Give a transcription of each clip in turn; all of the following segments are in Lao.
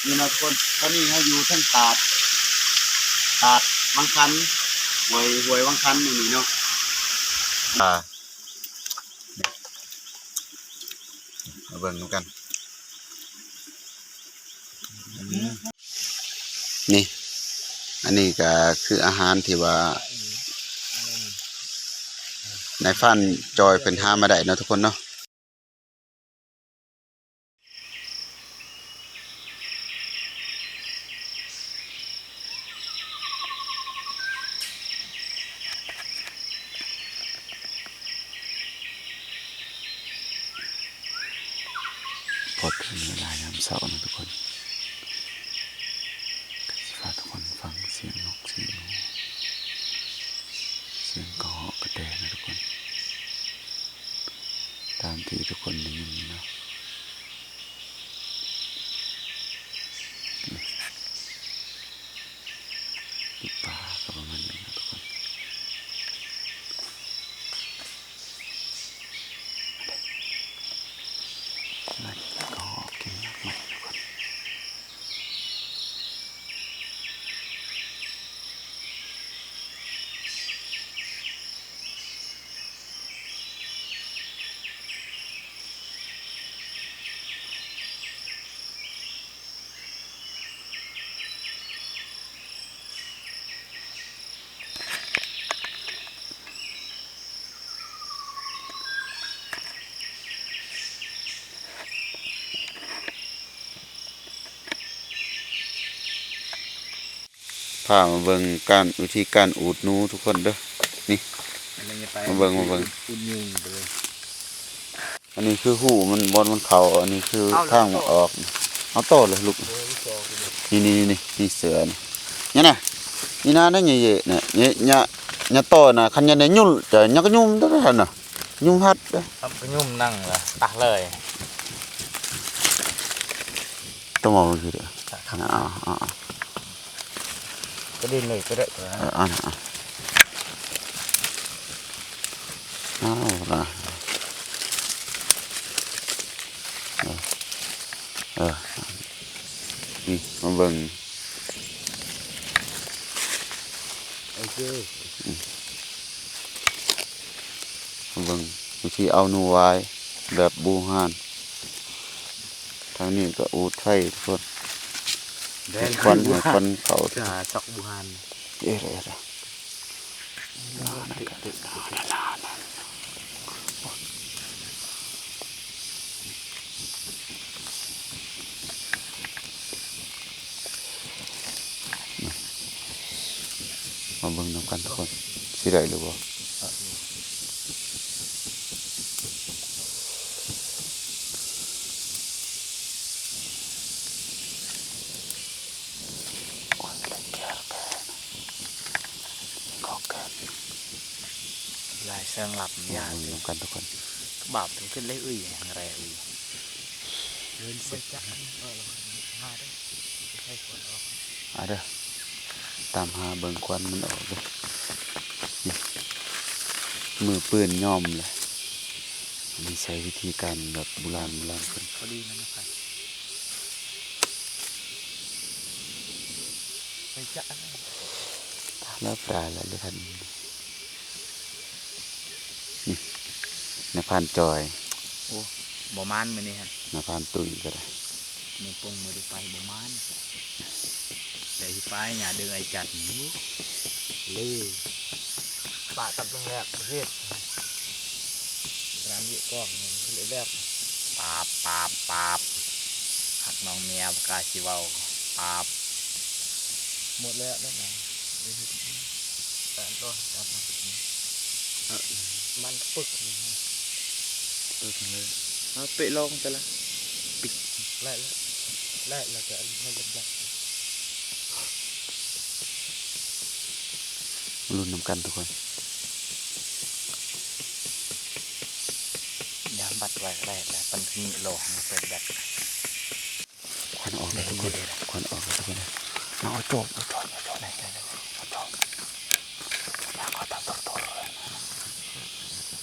ນີ້ເນາະທຸກຄົນ ຕອນນີ້ເຮົາຢູ່ເທິງຕາດ ຕາດວັງຄັນ ຫ້ວຍ ຫ້ວຍວັງຄັນນີ້ເນາະ ອ່າ ມາເບິ່ງນຳກັນ ນີ້ ອັນນີ້ກໍຄືອາຫານທີ່ວ່າ ນາຍພານຈອຍເພິ່ນຫາມາໄດ້ເນາະທຸກຄົນເນາະ. ພໍເຖິງເວລາຍາມເຊົ້ານະທຸກຄົນ ກໍຊິພາທຸກຄົນຟັງສຽງນົກສຽງໜູ ສຽງກະຮອກກະແຕນະທຸກຄົນ ຕາມທີ່ທຸກຄົນໄດ້ຍິນນີ້ເນາະ. ຢູ່ປ່າກໍປະມານນີ້ເນາະທຸກຄົນ ແລ້ວກໍກິນໝາກໄມ້ທຸກຄົນ. ພາມາເບິ່ງການ ວິທີການອູດໜູທຸກຄົນເດີ ນີ້ ອັນນີ້ໄປ ມາເບິ່ງ ມາເບິ່ງ ອຸດຍຸງໄປເລີຍ. ອັນນີ້ຄືຮູມັນ ບ່ອນມັນເຂົ້າ ອັນນີ້ຄື ເອົາ ທາງມັນອອກ ເອົາຕໍ່ເລີຍລູກ ເອີ ມັນອອກເລີຍ ນີ້ໆໆ ນີ້ເສືອນີ້ ນີ້ນະ ນີ້ນະ ນີ້ເຍະໆ ນີ້ ນີ້ ນີ້ຕໍ່ນະ ຄັນຍັງໄດ້ຫຍຸ້ງ ຈະຍັງກະຫຍຸ້ງໄດ້ຫັ້ນນະ ຫຍຸ້ງຮັດເດີ ກະຫຍຸ້ງນັ່ງລະ ຕະເລີຍ ຕ້ອງເອົາຄືເດີ ເອົາໆໆ ກະດິນເລີຍກໍໄດ້ ເອີ ເອົານະ ເອົາ ເອົາລະ ເອີ ເອີ ນີ້ ມາເບິ່ງ ໂອເຄ ອືມ ມາເບິ່ງວິທີເອົາໜູຫວາຍແບບບູຮານ. ທາງນີ້ກໍອູດໄຟທຸກຄົນ ແດນ ຄວັນໃຫ້ຄວັນເຂົ້າ ຄືຫາຊອກບູຮານ ເອີ ເອີ ເອີ ມາເບິ່ງນຳກັນທຸກຄົນ ຊິໄດ້ຫຼືບໍ່? ລາຍເຊິ່ງລັບຍາກ ມາເບິ່ງນຳກັນທຸກຄົນ ບາບເປັນຂຶ້ນເລີຍ ອຸ້ຍ ແຮງແຮງ ອຸ້ຍ ເດີນເສັດ ມາເດີ ຕາມຫາເບິ່ງຄວັນມັນອອກເດີ ນີ້ ມືເປື້ອນຍ້ອມເລີຍ ອັນນີ້ໃຊ້ວິທີການແບບບູຮານ ບູຮານເພິ່ນ ພໍດີນະ ໄປຈະ ແລ້ວປາລະ ຫຼື ຄັນ ນີ້ ນາຍພານຈອຍ ໂອ້ ບໍ່ມານມື້ນີ້ຮະ ນາຍພານຕຸ້ຍກໍໄດ້ ມື້ປົງມື້ໄດ້ໄປບໍ່ມານ ແຕ່ຊິໄປຫຍ້າດຶງໄອ້ຈັນ ເລີຍ ປະຕັບລົງແລ້ວເຮັດ ສະໜາມເວະກອງ ເຮັດແລ້ວ ປາບ ປາບ ປາບ ຮັກນ້ອງເມຍບໍ່ກ້າຊິເວົ້າ ປາບ ໝົດແລ້ວນັ້ນນະ ໄດ້ເຮັດ ອັນຕໍ່ຈັບມາ ເອີ ມັນປຶກ ປຶກເລີຍ ເອົາເປະລອງຕະລະ ປິດ ໄລ່ແລ້ວ ໄລ່ແລ້ວກະອັນນັ້ນລະ ມາລຸ້ນນຳກັນທຸກຄົນ ຍາມບັດໄວ້ກໍໄດ້ແຫຼະ ປັນຄືໂລໃຫ້ເປີດແບັດ ຄວັນອອກແລ້ວທຸກຄົນ ຄວັນອອກແລ້ວທຸກຄົນ ມາເອົາໂຈກ ເອົາໂຈກ ເອົາໂຈກ ເອົາໂຈກ ຢາກເອົາຕາໂຕ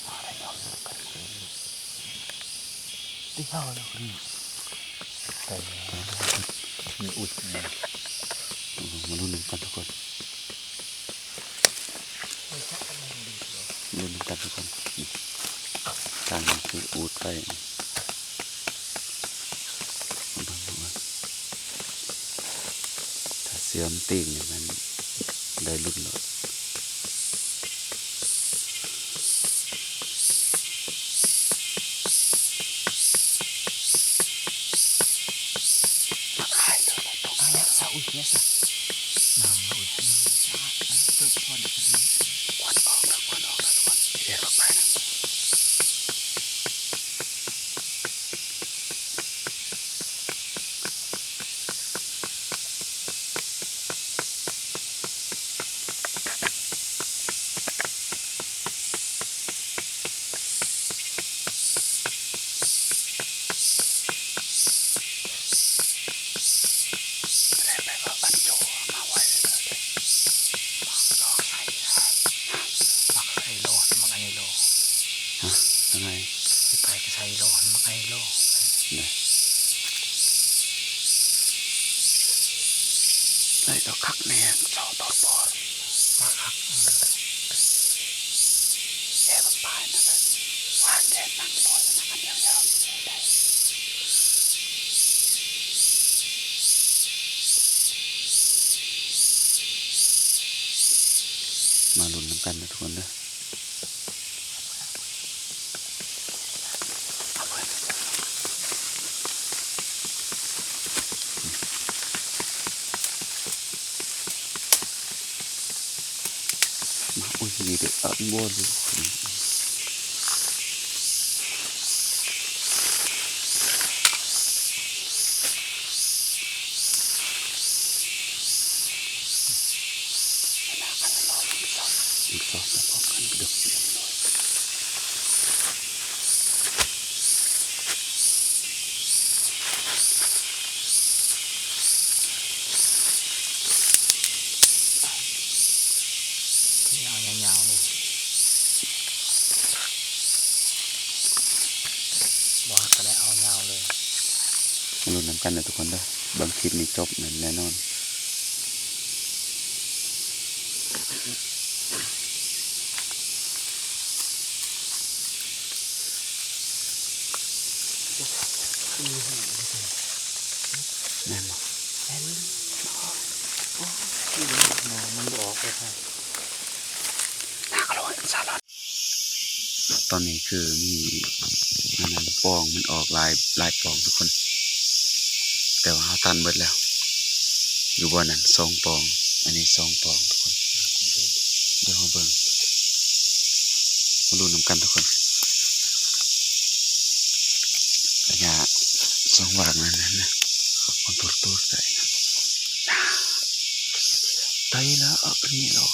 ໆ ມາໄດ້ເອົາກັນ ຕິເອົາແລ້ວນີ້ ໄປ ນີ້ ອຸ້ຍ ມາລຸ້ນນຳກັນທຸກຄົນ ລຸ້ນນຳກັນທຸກຄົນ. ນີ້ ທາງນີ້ຄືອູດໄວ້ ເບິ່ງເບິ່ງ ຖ້າເສືອມັນຕີງນີ້ແມ່ນໄດ້ລຸ້ນໂລດ. ໄດ້ດອກຄັກແນ່ ຊອວຕອນບອດ ຄັກ ເອີ ແຕ່ມັນປາຍນັ້ນແຫຼະ ວາງແຂນນັ່ງລອຍ ນັ່ງອັນຍາວໆ ໄດ້. ມາລຸ້ນນຳກັນເດີທຸກຄົນເດີ. ມາ ໂອ້ຍ ນີ້ເດ້ ເອົາ ບໍ່ ນີ້ເອົາຍາວໆເລີຍ ບໍ່ຮັກກະໄດ້ເອົາຍາວເລີຍ. ມາລຸ້ນນຳກັນເດີທຸກຄົນເດີ ເບິ່ງຄລິບນີ້ຈົບນັ້ນແນ່ນອນ. ແມ່ນບໍ່? ແມ່ນ. ໂອ້ຍ ມັນບໍ່ອອກເລີຍ. ໜ້າກະໂລຍສາລອດ. ຕອນນີ້ຄືມີອັນນັ້ນ ປອງມັນອອກຫຼາຍ ຫຼາຍປອງທຸກຄົນ ແຕ່ວ່າເຮົາຕັນເບິດແລ້ວ ຢູ່ບ່ອນນັ້ນສອງປອງ ອັນນີ້ສອງປອງທຸກຄົນ. ດຽວເຮົາເບິ່ງ ມາລຸ້ນນຳກັນທຸກຄົນ. ໄລຍະສອງຫວ່າງນັ້ນນະ ມັນໂຕໆໃສ່ນະ ໄດ້ແລ້ວ ເອົາອັນນີ້ລອກ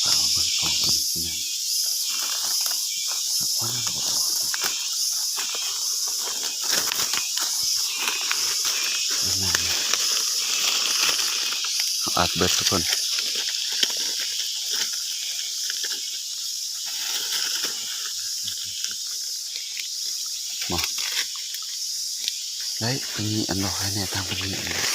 ເອົາເບິ່ງຂອງມັນເປັນຫຍັງ. ອັດເບິດທຸກຄົນ ມາ ໄດ້ ເພິ່ນມີອັນດອກໃຫ້ແນ່ ທາງເພິ່ນມີອັນດອກ.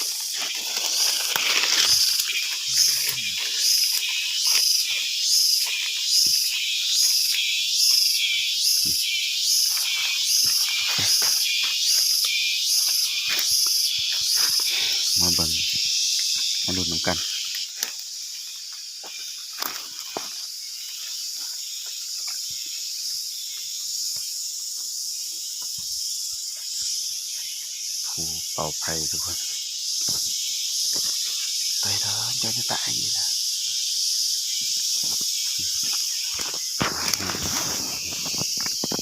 ມາເບິ່ງ ມາລຸ້ນນຳກັນ. ຜູ້ເປົ່າໄຟທຸກຄົນ ໄປເດີ ເຈົ້າຈະຕາຍນີ້ນະ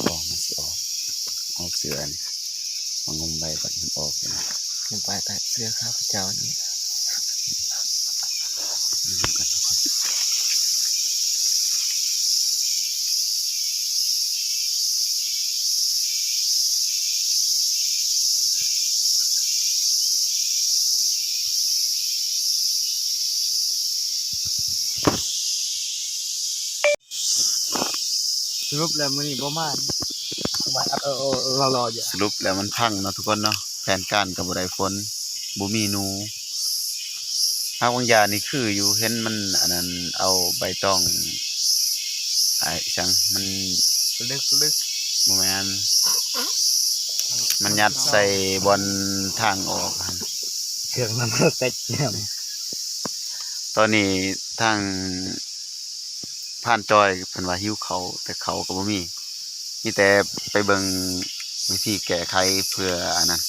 ບໍ່ ມັນຊິອອກ ເອົາເສື້ອນີ້ມາງຸ້ມໄວ້ ບັດມັນອອກນີ້ນະ ມັນໄປແຕະເສື້ອຂ້າພະເຈົ້ານີ້. ສະຫຼຸບແລ້ວມື້ນີ້ບໍ່ມາ ເອີ ເອີ ລໍໆຢູ່ ສະຫຼຸບແລ້ວມັນພັງເນາະທຸກຄົນເນາະ. ແຜນການກໍບໍ່ໄດ້ຝົນ ບໍ່ມີໜູ. ຫາກບາງຢ່າງນີ້ຄືຢູ່ ເຫັນມັນອັນນັ້ນ ເອົາໃບຕອງ ອາ ອີຫຍັງ ມັນ ປະລຶກ ປະລຶກ ບໍ່ແມ່ນ ມັນຍັດໃສ່ບ່ອນທາງອອກຫັ້ນ ເຊື່ອງນຳເອົາເຕັດແນວ. ຕອນນີ້ທາງ ພານຈອຍເພິ່ນວ່າຫິວເຂົ້າ ແຕ່ເຂົ້າກໍບໍ່ມີ ມີແຕ່ໄປເບິ່ງວິທີແກ້ໄຂເພື່ອອັນນັ້ນ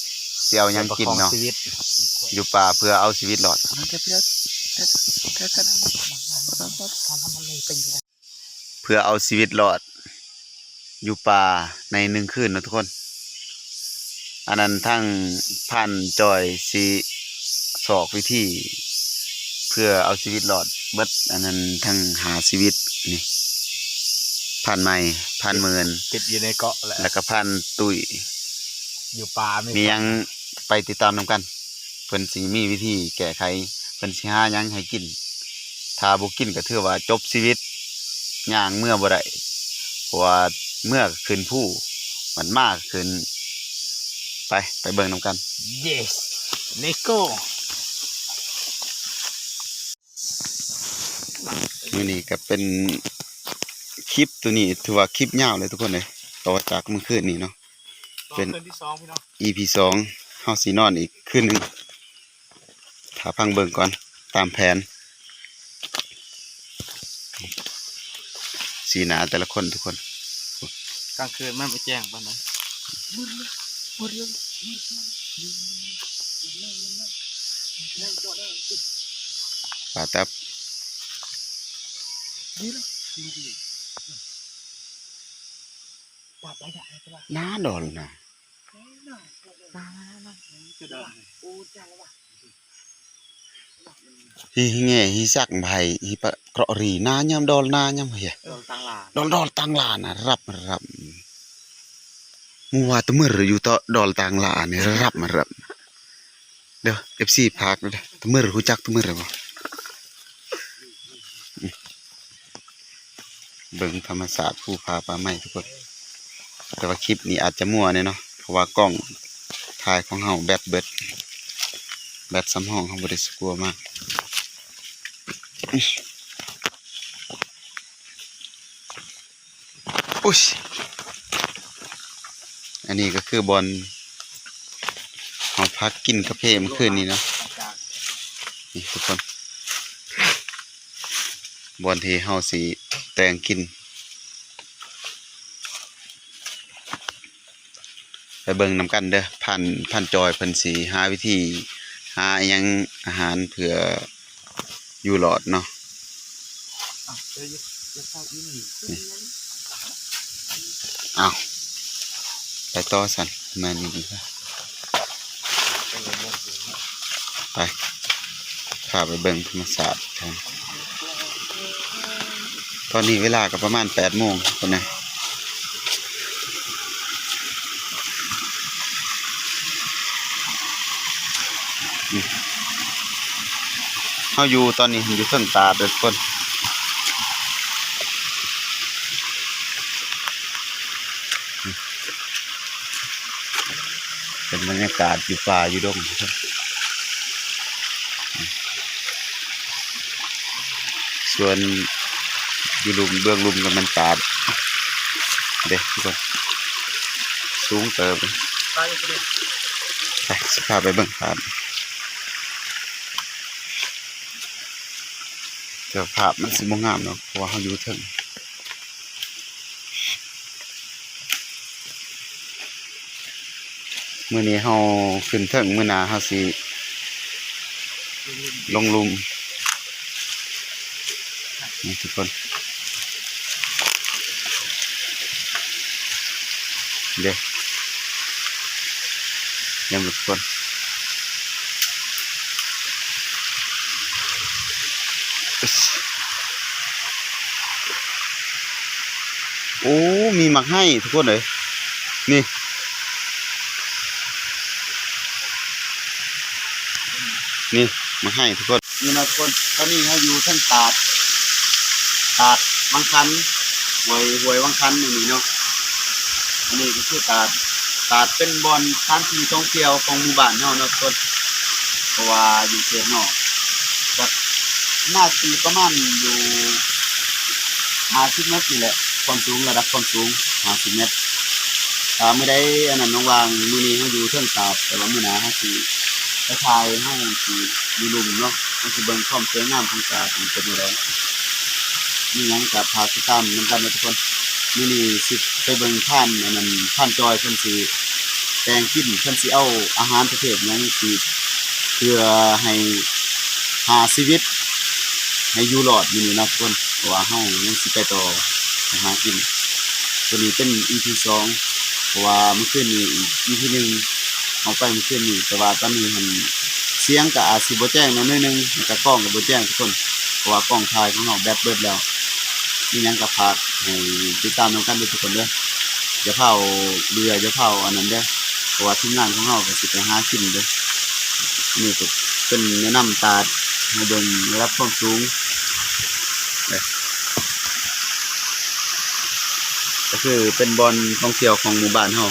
ຊິເອົາຫຍັງກິນເນາະ ຢູ່ປ່າເພື່ອເອົາຊີວິດລອດ ເພື່ອເອົາຊີວິດລອດຢູ່ປ່າໃນໜຶ່ງຄືນເນາະທຸກຄົນ. ອັນນັ້ນທາງພານຈອຍຊິຊອກວິທີເພື່ອເອົາຊີວິດລອດເບິດ ອັນນັ້ນທັງຫ້າຊີວິດນີ້ ພານໃໝ່ ພານໝື່ນ ຕິດຢູ່ໃນເກາະແຫຼະ ແລ້ວກໍພານຕຸ້ຍ ຢູ່ປ່າມີ ມີຫຍັງໄປຕິດຕາມນຳກັນ ເພິ່ນຊິມີວິທີແກ້ໄຂ ເພິ່ນຊິຫາຫຍັງໃຫ້ກິນ ຖ້າບໍ່ກິນກໍຖືວ່າຈົບຊີວິດ ຍ່າງເມືອບໍ່ໄດ້ ເພາະວ່າເມືອກໍຂຶ້ນພູ ມັນມາກໍຂຶ້ນ ໄປ ໄປເບິ່ງນຳກັນ Yes Let's go. ມື້ນີ້ກໍເປັນຄລິບ ໂຕນີ້ຖືວ່າຄລິບຍາວເລີຍທຸກຄົນເອີຍ ຕໍ່ຈາກມື້ຄືນນີ້ເນາະ ເປັນອີພີສອງ ເຮົາຊິນອນອີກຄືນໜຶ່ງ ຖ້າຟັງເບິ່ງກ່ອນ ຕາມແຜນ ສີໜ້າແຕ່ລະຄົນທຸກຄົນ ກາງຄືນມັນບໍ່ແຈ້ງປານໃດ ປາຕັບ ໜ້າດອນນະ ຮີແງ່ຮີຊັກໄພຮີປະເກາະຣີ ໜ້າຍາມດອນ ໜ້າຍາມເຮຍ ດອນ ດອນຕາງຫຼານະ ຮັບ ຮັບ ໝູ່ວ່າຕະມຶດຢູ່ເຕາະ ດອນຕາງຫຼານະ ຮັບ ຮັບ ເດີ ເອັບຊີ ຝາກເດີ ຕະມຶດ ຮູ້ຈັກຕະມຶດບໍ່? ເບິ່ງທຳມະຊາດພູຜາປ່າໄມ້ທຸກຄົນ ແຕ່ວ່າຄລິບນີ້ອາດຈະມົວແດ່ເນາະ ເພາະວ່າກ້ອງຖ່າຍຂອງເຮົາແບັດເບິດ ແບັດສຳຮອງເຮົາບໍ່ໄດ້ສະກົວມາ. ອຸ້ຍ ອັນນີ້ກໍຄືບ່ອນເຮົາພັກກິນກາເຟມື້ຄືນນີ້ເນາະ ນີ້ທຸກຄົນ ບ່ອນທີ່ເຮົາຊິແຕ່ງກິນ ໄປເບິ່ງນຳກັນເດີ ພານ ພານຈອຍເພິ່ນຊິຫາວິທີ ຫາອີ່ຫຍັງ ອາຫານເພື່ອຢູ່ລອດເນາະ ອ້າວ ໄປຕໍ່ຊັ້ນ ແມ່ນອີ່ຫຼີ ໄປ ພາໄປເບິ່ງທຳມະຊາດແທນ ຕອນນີ້ເວລາກໍປະມານແປດໂມງພຸ້ນນະ ເຮົາຢູ່ຕອນນີ້ຢູ່ເທິງຕາດເດີທຸກຄົນ ເປັນບັນຍາກາດຢູ່ປ່າຢູ່ດົງ ສ່ວນຢູ່ລຸ່ມ ເບື້ອງລຸ່ມກໍແມ່ນຕາດເດ້ທຸກຄົນ ສູງເຕີບ ໄປ ຊິພາໄປເບິ່ງຕາດ ແຕ່ວ່າພາບມັນຊິບໍ່ງາມດອກ ເພາະວ່າເຮົາຢູ່ເທິງ ມື້ນີ້ເຮົາຂຶ້ນເທິງ ມື້ໜ້າເຮົາຊິລົງລຸ່ມ ນີ້ທຸກຄົນ ເດີ ນຳທຸກຄົນ ໂອ້ ມີໝາກໄຮທຸກຄົນເອີຍ ນີ້ ນີ້ໝາກໄຮທຸກຄົນ ນີ້ນະທຸກຄົນ ຕອນນີ້ເຮົາຢູ່ເທິງຕາດ ຕາດວັງຄັນ ຫ້ວຍ ຫ້ວຍວັງຄັນນີ້ເນາະ ອັນນີ້ກໍຄືຕາດ ຕາດເປັນບ່ອນສະຖານທີ່ທ່ອງທ່ຽວຂອງໝູ່ບ້ານເຮົາເນາະທຸກຄົນ ເພາະວ່າຢູ່ເຂດນອກ ແບບໜ້າຊິປະມານຢູ່ຫ້າສິບແມັດນີ້ແຫຼະ ຄວາມສູງ ລະດັບຄວາມສູງຫ້າສິບແມັດ. ຖ້າມື້ໃດອັນນັ້ນວ່າງໆ ມື້ນີ້ເຮົາຢູ່ເທິງຕາດ ແຕ່ວ່າມື້ໜ້າເຮົາຊິໄປຖ່າຍ ເຮົາຊິຢູ່ລຸ່ມເນາະ ເຮົາຊິເບິ່ງຄວາມສວຍງາມຂອງຕາດມັນເປັນແນວໃດ. ມີຫຍັງກໍຝາກຕິດຕາມນຳກັນເດີທຸກຄົນ. ມື້ນີ້ຊິໄປເບິ່ງພານ ອັນນັ້ນ ພານຈ່ອຍເພິ່ນຊິແຕ່ງກິນ ເພິ່ນຊິເອົາອາຫານປະເພດຫຍັງ ຊິເພື່ອໃຫ້ຫາຊີວິດໃຫ້ຢູ່ລອດມື້ນີ້ເນາະທຸກຄົນ ເພາະວ່າເຮົາຍັງຊິໄປຕໍ່ໄປຫາກິນ. ຕົວນີ້ເປັນອີພີສອງ ເພາະວ່າມື້ຄືນນີ້ອີພີໜຶ່ງ ເຮົາໄປມື້ຄືນນີ້ ແຕ່ວ່າຕອນນີ້ຫັ້ນສຽງກໍອາດຊິບໍ່ແຈ້ງແດ່ໜ້ອຍໜຶ່ງ ແລ້ວກໍກ້ອງກໍບໍ່ແຈ້ງທຸກຄົນ ເພາະວ່າກ້ອງຖ່າຍຂອງເຮົາແບັດເບິດແລ້ວ. ມີຫຍັງກໍຝາກໃຫ້ຕິດຕາມນຳກັນເດີທຸກຄົນເດີ ຢ່າຟ້າວເບື່ອ ຢ່າຟ້າວອັນນັ້ນເດີ ເພາະວ່າທີມງານຂອງເຮົາກໍຊິໄປຫາກິນເດີ. ນີ້ກໍເປັນແນະນຳຕາດໃຫ້ເບິ່ງລະດັບຄວາມສູງເດີ ກໍຄືເປັນບ່ອນທ່ອງທ່ຽວຂອງໝູ່ບ້ານເຮົາ.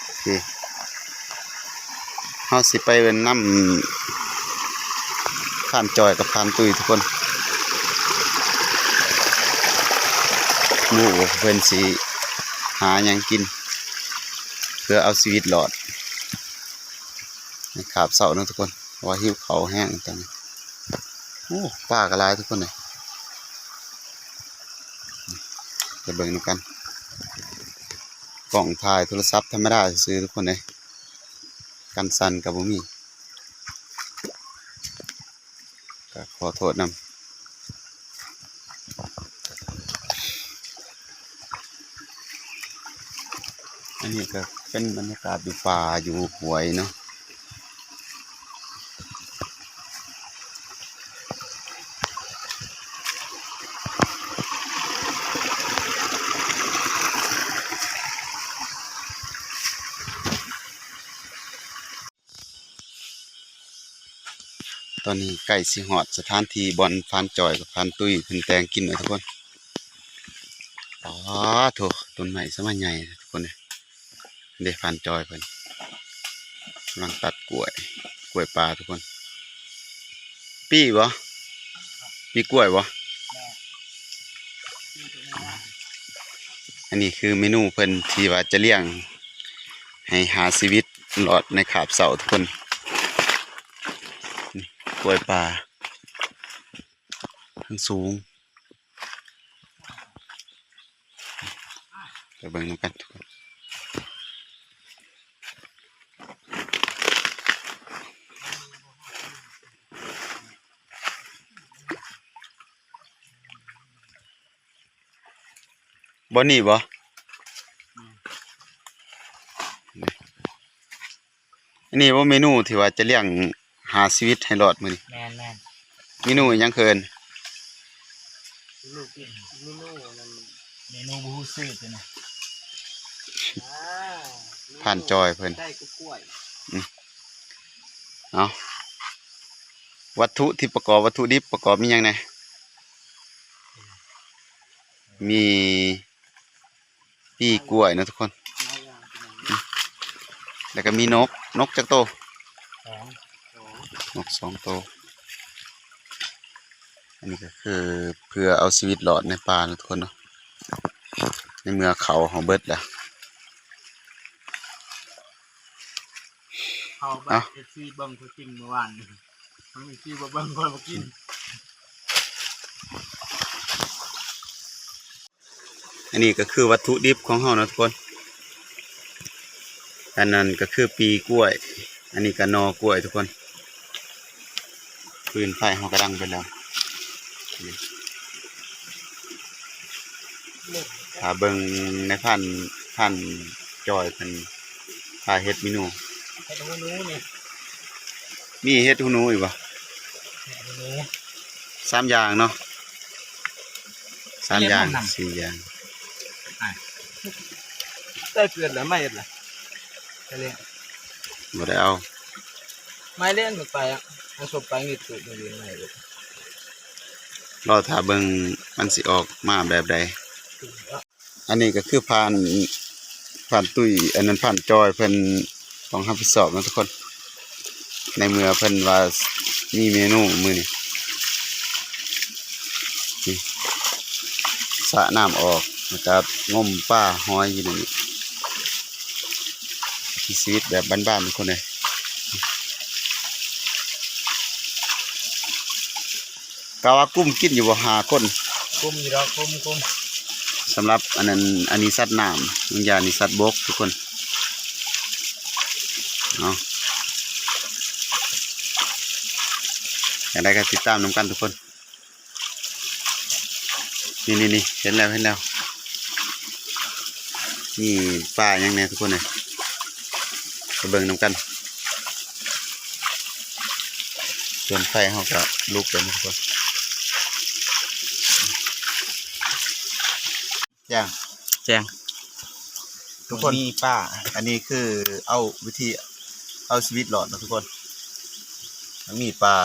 ໂອເຄ ເຮົາຊິໄປນຳພານຈ່ອຍກັບພານຕຸ້ຍທຸກຄົນ ໝູ່ເພິ່ນຊິຫາຫຍັງກິນ ເພື່ອເອົາຊີວິດລອດໃນຄາບເຊົ້າເນາະທຸກຄົນ ເພາະວ່າຫິວເຂົ້າແຮງຕອນນີ້. ໂອ້ ປາກໍຫຼາຍທຸກຄົນເອີຍ ໄປເບິ່ງນຳກັນ. ກ້ອງຖ່າຍໂທລະສັບທຳມະດາຊື່ໆ ທຸກຄົນເອີຍ ກັນສັ່ນກໍບໍ່ມີ ກໍຂໍໂທດນຳ. ອັນນີ້ກໍເປັນບັນຍາກາດຢູ່ປ່າຢູ່ຫ້ວຍເນາະ. ຕອນນີ້ໃກ້ຊິຮອດສະຖານທີ່ບ່ອນພານຈ່ອຍກັບພານຕຸ້ຍເພິ່ນແຕ່ງກິນແລ້ວທຸກຄົນ. ປາໂທ້ ຕົ້ນໄມ້ສະມາໃຫຍ່ທຸກຄົນເອີຍ. ເດ້ ພານຈ່ອຍເພິ່ນກຳລັງຕັດກ້ວຍ ກ້ວຍປ່າທຸກຄົນ. ປີບໍ່? ປີກ້ວຍບໍ່? ອັນນີ້ຄືເມນູເພິ່ນທີ່ວ່າຈະລ້ຽງໃຫ້ຫາຊີວິດລອດໃນຄາບເຊົ້າທຸກຄົນ. ກ້ວຍປ່າ ທັງສູງ ໄປເບິ່ງນຳກັນທຸກຄົນ. ບ່ອນນີ້ບໍ່? ອັນນີ້ບໍ່ເມນູທີ່ວ່າຈະລ້ຽງຫາຊີວິດໃຫ້ລອດມື້ນີ້? ແມ່ນໆ. ເມນູອີ່ຫຍັງເອີ້ນ? ເມນູ ເມນູນັ້ນ ເມນູບໍ່ຮູ້ຊື່ຕົວນີ້. ອ່າ ພານຈ່ອຍເພິ່ນ ໄດ້ກະກ້ວຍ. ອືມ ເອົາ ວັດຖຸທີ່ປະກອບ ວັດຖຸດິບປະກອບມີຫຍັງແດ່? ມີ ປີກ້ວຍເນາະທຸກຄົນ. ແລ້ວກໍມີນົກ ນົກຈັກໂຕ? ສອງ ນົກສອງໂຕ. ອັນນີ້ກໍຄືເພື່ອເອົາຊີວິດລອດໃນປ່າເນາະທຸກຄົນເນາະ ໃນເມື່ອເຂົ້າເຮົາເບິດແລ້ວ. ເຂົ້າໄປ ເອັຟຊີເບິ່ງຕົວຈິງເມື່ອວານນີ້ ເອັຟຊີບໍ່ເບິ່ງ ຂ້ອຍບໍ່ກິນ. ອັນນີ້ກໍຄືວັດຖຸດິບຂອງເຮົາເນາະທຸກຄົນ. ອັນນັ້ນກໍຄືປີກ້ວຍ ອັນນີ້ກໍໜໍ່ກ້ວຍທຸກຄົນ. ຟືນໄຟເຮົາກໍດັງໄປແລ້ວ. ຖ້າເບິ່ງໃນພັນ ພັນຈ່ອຍເພິ່ນ ຖ້າເຮັດເມນູ ເຮັດຫູໜູນີ້ ມີເຫັດຫູໜູອີກບໍ່? ເຫັດຫູໜູ ສາມຢ່າງເນາະ ສາມຢ່າງ ສີ່ຢ່າງ. ໄດ້ເກືອດແລ້ວ ມາເຮັດລະ ໄປເລີຍ ບໍ່ໄດ້ເອົາ ມາເລີຍ ໄປອະ ເອົາສົບໄປງຶດ ໄປເລີຍ ມາເຮັດ ລໍຖ້າເບິ່ງມັນຊິອອກມາແບບໃດ. ອັນນີ້ກໍຄືພານ ຜ່ານຕຸ້ຍ ອັນນັ້ນຜ່ານຈອຍເພິ່ນຕ້ອງຮັບຜິດຊອບນະທຸກຄົນ ໃນເມື່ອເພິ່ນວ່າມີເມນູມື້ນີ້ ນີ້ ສະນ້ຳອອກ ແລ້ວກະງົມປາຫອຍຢູ່ໃນນີ້ ວິຖີຊີວິດແບບບ້ານໆ ທຸກຄົນເອີຍ. ກະວ່າກຸ້ມກິນຢູ່ບໍ່ ຫ້າຄົນ? ກຸ້ມຢູ່ດອກ ກຸ້ມ ກຸ້ມ. ສຳລັບອັນນັ້ນ ອັນນີ້ສັດນ້ຳ ບາງຢ່າງນີ້ສັດບົກທຸກຄົນເນາະ. ຈັ່ງໃດກໍຕິດຕາມນຳກັນທຸກຄົນ. ນີ້ໆໆ ເຫັນແລ້ວ ເຫັນແລ້ວ. ນີ້ປາຫຍັງແດ່ທຸກຄົນເອີຍ ໄປເບິ່ງນຳກັນ. ສ່ວນໄຟເຮົາກໍລຸກແລ້ວນະທຸກຄົນ. ແຈ້ງ ແຈ້ງ ທຸກຄົນ ມີປາ. ອັນນີ້ຄືເອົາ ວິທີເອົາຊີວິດລອດເນາະທຸກຄົນ ມັນມີປາ.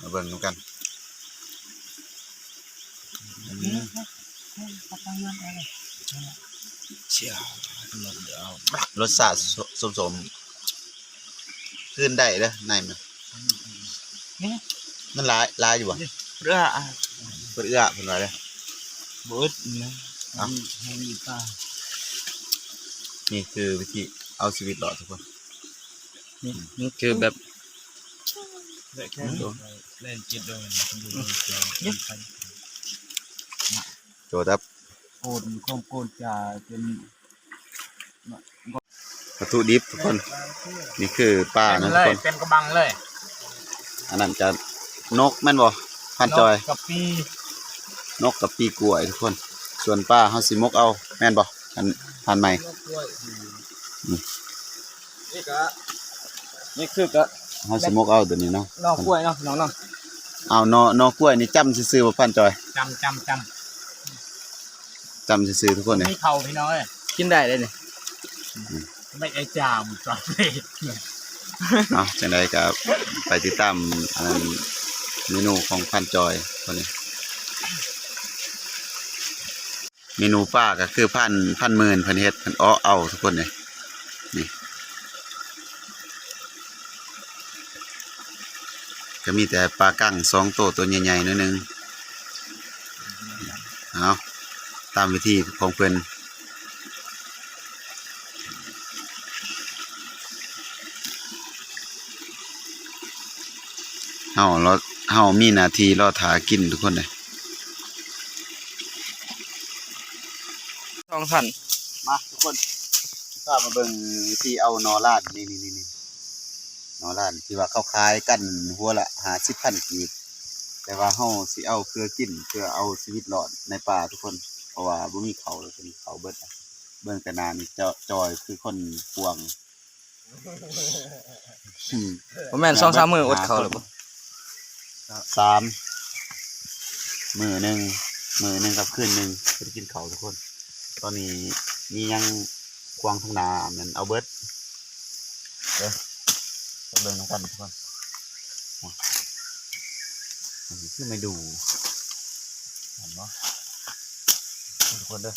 ມາເບິ່ງນຳກັນ. ອືມ ເຊຍ ລົດຊາດສົ້ມໆ ຄືນໄດ້ເດີ ໃນມັນ ມັນຫຼາຍ ຫຼາຍຢູ່ບໍ່? ເອື້ອ ເພິ່ນເອື້ອ ເພິ່ນວ່າເດີ ບໍ່ອຶດນະ. ເອົ້າ ມັນມີປາ. ນີ້ຄືວິທີເອົາຊີວິດລອດທຸກຄົນ. ນີ້ ນີ້ຄືແບບ ໂຈດັບ ໂກນ ຄວາມໂກນຈາເປັນ ວັດຖຸດິບທຸກຄົນ. ນີ້ຄືປານະທຸກຄົນ ເປັນກະບັງເລີຍ. ອັນນັ້ນກະນົກແມ່ນບໍ່ ພານຈ່ອຍ? ນົກກະປີ ນົກກະປີກ້ວຍທຸກຄົນ. ສ່ວນປາເຮົາຊິໝົກເອົາແມ່ນບໍ່ ອັນ ພານໃໝ່? ອືມ ນີ້ກະ ນີ້ຄືກະ ເຮົາຊິໝົກເອົາໂຕນີ້ເນາະ ໜໍ່ກ້ວຍເນາະ ພີ່ນ້ອງເນາະ. ເອົາໜໍ່ ໜໍ່ກ້ວຍນີ້ຈ້ຳຊື່ໆບໍ່ ພານຈ່ອຍ? ຈ້ຳ ຈ້ຳ ຈ້ຳ ຈ້ຳຊື່ໆ ທຸກຄົນເອີຍ. ມີເຂົ້າພີ່ນ້ອງເອີຍ ກິນໄດ້ເດ້ນີ້. ອືມ ໄດ້ໄອ້ຈາມຕອນນີ້. ເອົາ ຈັ່ງໃດກໍໄປຕິດຕາມ ອັນນັ້ນ ເມນູຂອງພານຈ່ອຍເພິ່ນນີ້. ເມນູປາກໍຄືພັນ ພັນໝື່ນເພິ່ນເຮັດ ເພິ່ນເອາະເອົາທຸກຄົນເອີຍ. ນີ້ ກໍມີແຕ່ປາກັງສອງໂຕ ໂຕໃຫຍ່ໆ ໜ້ອຍໜຶ່ງ. ເອົາ ຕາມວິທີຂອງເພິ່ນ. ເຮົາ ເຮົາມີໜ້າທີ່ລໍຖ້າກິນທຸກຄົນເອີຍ. ສອງພັນ ມາທຸກຄົນ ພາມາເບິ່ງວິທີເອົາໜໍ່ລ້ານ. ນີ້ໆໆ ໜໍ່ລ້ານທີ່ວ່າເຂົາຂາຍກັນຫົວລະຫ້າສິບພັນກີບ ແຕ່ວ່າເຮົາຊິເອົາເພື່ອກິນ ເພື່ອເອົາຊີວິດລອດໃນປ່າທຸກຄົນ ເພາະວ່າບໍ່ມີເຂົ້າແລ້ວ ເຂົ້າເບິດ. ເບິ່ງແຕ່ໜ້ານີ້ ຈອຍຄືຄົນປ່ວງ. ອືມ ບໍ່ແມ່ນສອງສາມມື້ອົດເຂົ້າແລ້ວບໍ່? ສາມ ມື້ໜຶ່ງ ມື້ໜຶ່ງກັບຄືນໜຶ່ງບໍ່ໄດ້ກິນເຂົ້າທຸກຄົນ. ຕອນນີ້ມີຫຍັງຂວາງທາງໜ້າແມ່ນເອົາເບິດເດີ ໄປເບິ່ງນຳກັນທຸກຄົນ. ອັນນີ້ຄືໄມ້ດູ່ ເຫັນບໍ່ທຸກຄົນເດີ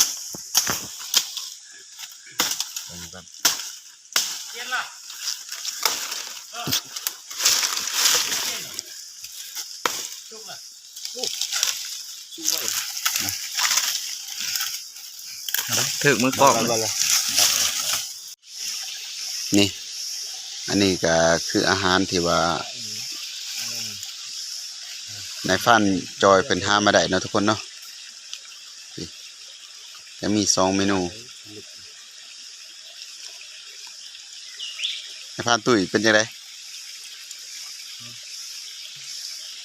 ເບິ່ງນຳກັນ. ຖືກມືປອກ ນີ້ ອັນນີ້ກໍຄືອາຫານທີ່ວ່ານາຍພານຈອຍເພິ່ນຫາມາໄດ້ເນາະທຸກຄົນເນາະ. ນີ້ ຈະມີສອງເມນູ. ນາຍພານຕຸ້ຍເປັນຈັ່ງໃດ?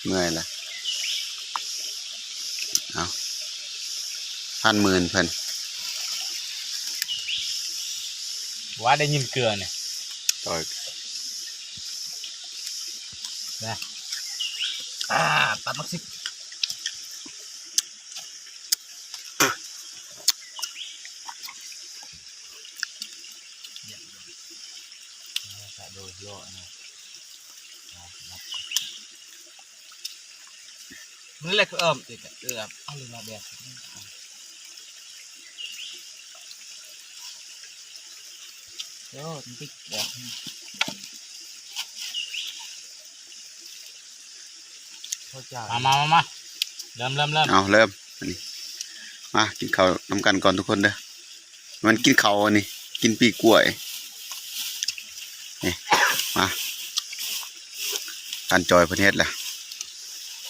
ເມື່ອຍລະ. ເອົາ ພັນໝື່ນເພິ່ນ ວ່າໄດ້ຍິນເກືອນີ້ ໂອ້ຍ ນະ ອ່າ ຕັດໝາກຊິກ. ມັນເລັກເອີ້ມຕິດເອື້ອມ ເອົາລົງມາແບບ ໂອ້ ຕິດບອກ ເຂົ້າໃຈ ມາ ມາ ມາ ມາ ເລີ່ມ ເລີ່ມ ເລີ່ມ ເອົາ ເລີ່ມ ອັນນີ້ ມາກິນເຂົ້ານຳກັນກ່ອນທຸກຄົນເດີ. ມັນກິນເຂົ້າ ອັນນີ້ ກິນປີກກ້ວຍ ນີ້ ມາ ທ່ານຈອຍເພິ່ນເຮັດລະ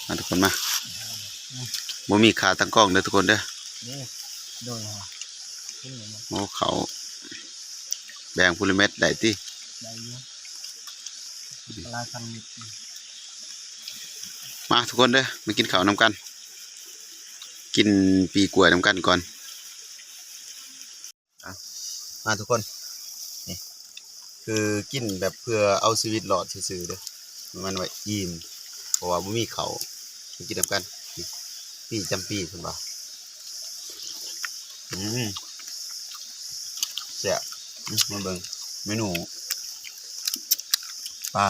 ມາທຸກຄົນມາ. ບໍ່ມີຂາຕັ້ງກ້ອງເດີທຸກຄົນເດີ. ໂດຍ ໂອ້ ເຂົ້າແບ່ງຜູ້ລະເມັດໄດ້ຕິ? ໄດ້ຢູ່ ຫຼາຍພັນເມັດ. ມາທຸກຄົນເດີ ມາກິນເຂົ້ານຳກັນ ກິນປີກລ້ວຍນຳກັນກ່ອນ. ອ່ະ ມາທຸກຄົນ ນີ້ ຄືກິນແບບເພື່ອເອົາຊີວິດລອດຊື່ໆເດີ ມັນວ່າອີ່ມ ເພາະວ່າບໍ່ມີເຂົ້າ ມາກິນນຳກັນ ນີ້ ປີຈຳປີເພິ່ນວ່າ. ອືມ ແຊບ. ອືມ ມາເບິ່ງເມນູປາ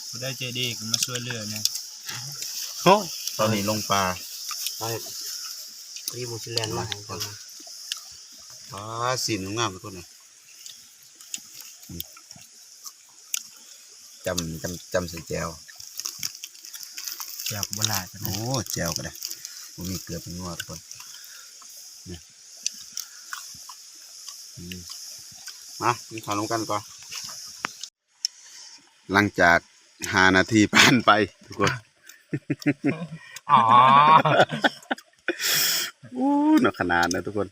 ຜູ້ໃດໃຈດີກໍມາຊ່ວຍເຫຼືອແດ່. ໂອ້ ຕອນນີ້ລົງປາ ໄປຣີບໝູຊິແລ່ນມາໃຫ້ກ່ອນ. ປາ ຊີ້ນງາມໆທຸກຄົນເອີຍ. ອືມ ຈ້ຳ ຈ້ຳ ຈ້ຳໃສ່ແຈ່ວ ແຈ່ວກໍບໍ່ຫຼາຍປານໃດ. ໂອ້ ແຈ່ວກໍໄດ້ ບໍ່ມີເກືອເປັນນົວທຸກຄົນ. ນີ້ ອືມ ມາ ກິນເຂົ້ານຳກັນກ່ອນ. ຫຼັງຈາກຫ້ານາທີຜ່ານໄປທຸກຄົນ ອໍ ໂອ້ ໜັກຂະໜາດນະທຸກຄົນ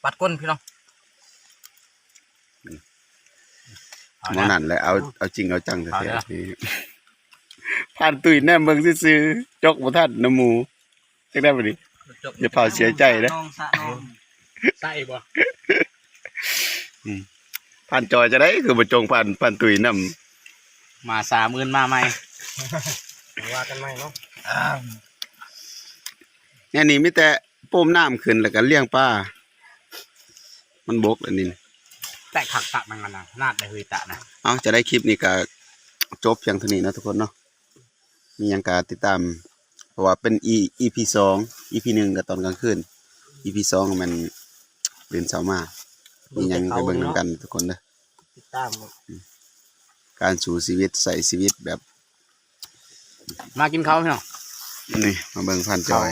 ປັດກົ້ນພີ່ນ້ອງ. ອືມ ເອົາ ໝໍ້ ນະ ນັ້ນແຫຼະ ເອົາ ເອົາຈິງເອົາຈັງແທ້ໆ ເອົາເດີ ນີ້ ຜ່ານຕຸ້ຍແນມເບິ່ງຊື່ໆ ຈົກບໍ່ທັນນຳໝູ່. ຈັ່ງໃດບັດນີ້ ຢ່າພາວເສຍໃຈເດີ ນ້ອງສະນ້ອງ ໃສ່ບໍ່? ອືມ ຜ່ານຈອຍຈັ່ງໃດຄືບໍ່ຈົ່ງຜ່ານ ຜ່ານຕຸ້ຍນຳ ມາສາມອື່ນມາໃໝ່ ວ່າກັນໃໝ່ເນາະ. ແນວນີ້ມີແຕ່ໂປ້ມນ້ຳຂຶ້ນ ແລ້ວກໍລ້ຽງປາ ມັນບົກອັນນີ້ ແຕກຄັກໆ ມັນນະ ຂະໜາດໃດເຮີຍຕະນະ. ເອົາ ຈັ່ງໃດຄລິບນີ້ກໍຈົບພຽງເທົ່ານີ້ເນາະທຸກຄົນເນາະ. ມີຫຍັງກໍຕິດຕາມ ເພາະວ່າເປັນອີ ອີພີສອງ ອີພີໜຶ່ງກໍຕອນກາງຄືນ ອີພີສອງແມ່ນຕື່ນເຊົ້າມາ ມີຫຍັງໄປເບິ່ງນຳກັນທຸກຄົນເດີ. ຕິດຕາມ ອືມ ການສູ້ຊີວິດ ໃຊ້ຊີວິດແບບ ມາກິນເຂົ້າພີ່ນ້ອງ. ນີ້ມາເບິ່ງພານຈອຍ